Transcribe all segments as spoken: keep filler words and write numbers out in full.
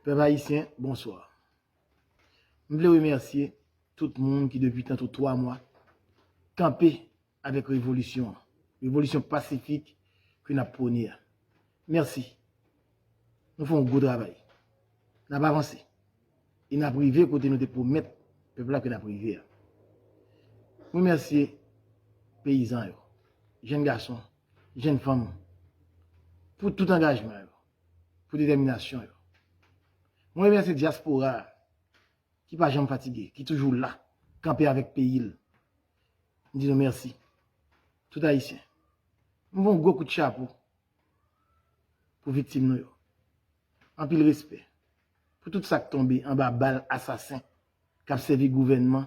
Pèp ayisyen, bonswa. M vle remèsye tout moun ki depi tantou twa mwa kanpe avèk revolisyon an, revolisyon pasifik ke n ap pwone a. Mèsi. Nou fè yon gwo travay. N ap avanse. E n ap rive kote nou te pwomèt pèp la ke n ap rive a. M remèsye peyizan yo, jèn gason, jèn fanm, pou tout angajman yo, pou detèminasyon yo. Mwen remèsye dyaspora a, ki pa janm fatige, ki toujou la, kanpe avèk peyi l. M di nou mèsi. Tout Ayisyen. M voye yon gwo kout chapo pou viktim nou yo. Anpil respè pou tout sa k tonbe anba bal asasen k ap sèvi gouvènman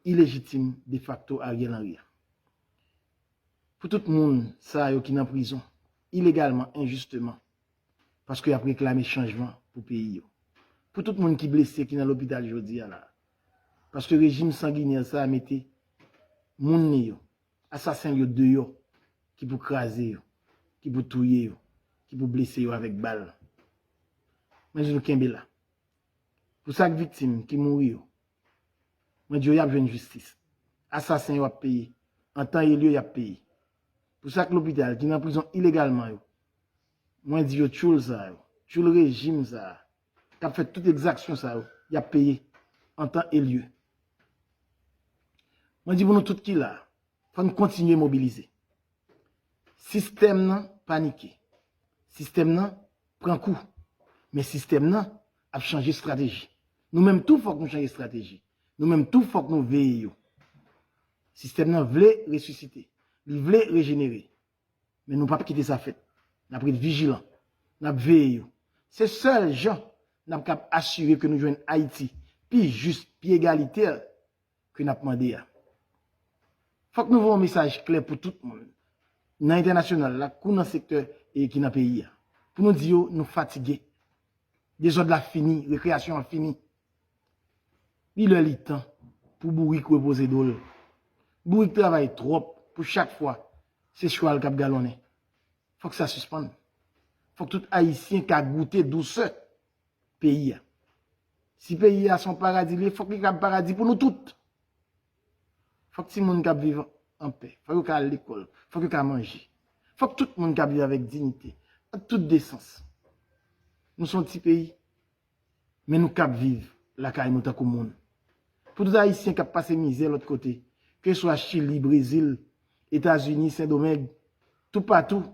ilejitim defakto Ariel Henry a. Pou tout moun sa yo ki nan prizon ilegalman, enjisteman, paske y ap reklame chanjman pou peyi yo. Pou tout moun ki blese, ki nan lopital jodi a la, paske rejim sanginè sa a mete moun li yo, asasen l yo deyò, ki pou kraze yo, ki pou touye yo, ki pou blese yo avèk bal. Mwen di nou kenbe la. Pou sa k viktim ki mouri yo, mwen di yo y ap jwenn jistis. Asasen yo ap peye. An tan e lye, y ap peye. Pou sa k lopital, ki nan prizon ilegalman yo, mwen di yo tchoul sa yo, tchoul rejim sa a, k ap fè tout egzaksyon sa yo, y ap peye an tan e lye. Mwen di pou nou tout ki la, fò n kontinye mobilize. Sistèm nan panike. Sistèm nan pran kou. Men sistèm nan ap chanje estrateji. Nou menm tou fòk nou chanje estrateji. Nou menm tou fòk nou veye yo. Sistèm nan vle resisite. Li vle rejenere. Men nou p ap kite sa fèt. N ap ret vijilan. N ap veye yo. Se sèl jan n ap kab asire ke nou jwenn Ayiti pi jis, pi egalitè ke n ap mande a. Fòk nou voye yon mesaj klè pou tout moun, nan entènasyonal la, kou nan sektè e ki nan peyi a, pou nou di yo nou fatige. Dezòd la fini, rekreyasyon an fini. Li lè li tan pou bourik repoze do l. Bourik travay twòp pou chak fwa se chwal k ap galonnen. Fòk sa sispann. Fòk tout Ayisyen ka goute dousè peyi a. Si peyi a se yon paradi li ye, fòk li ka paradi pou nou tout. Fòk timoun ka viv anpè. Fòk yo ka al lekòl. Fòk yo ka manje. Fòk tout moun ka viv avèk diyite, ak tout desans. Nou se yon ti peyi, men nou kab viv lakay nou tankou moun. Pou tout Ayisyen k ap pase mizè lòt kote, keswa Chili, Brezil, Etazini, Sendomeng, toupatou,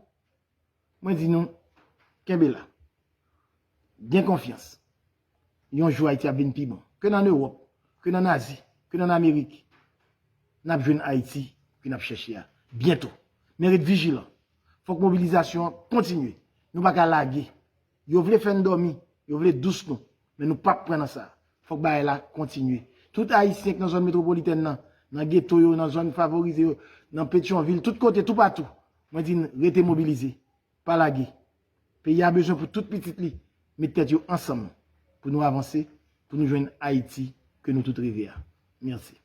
mwen di nou, kenbe la. Gen konfyans. Yon jou Ayiti ap vin pi bon. Ke n ann Ewòp, ke n ann Azi, ke n ann Amerik, n ap jwenn Ayiti ke n ap chèche a byento. Men ret vijilan. Fòk mobilizasyon an kontinye. Nou pa ka lage. Yo vle fè n dòmi, yo vle dous nou, men nou p ap pran nan sa. Fòk bagay la kontinye. Tout Ayisyen k nan zòn metwopolitèn nan, nan geto yo, nan zòn favorize yo, nan Petyonvil, tout kote, toupatou, mwen di n rete mobilize. Pa lage. Peyi a bezwen pou tout pitit li met tèt yo ansanm pou nou avanse, pou nou jwenn Ayiti ke nou tout reve a. Mèsi.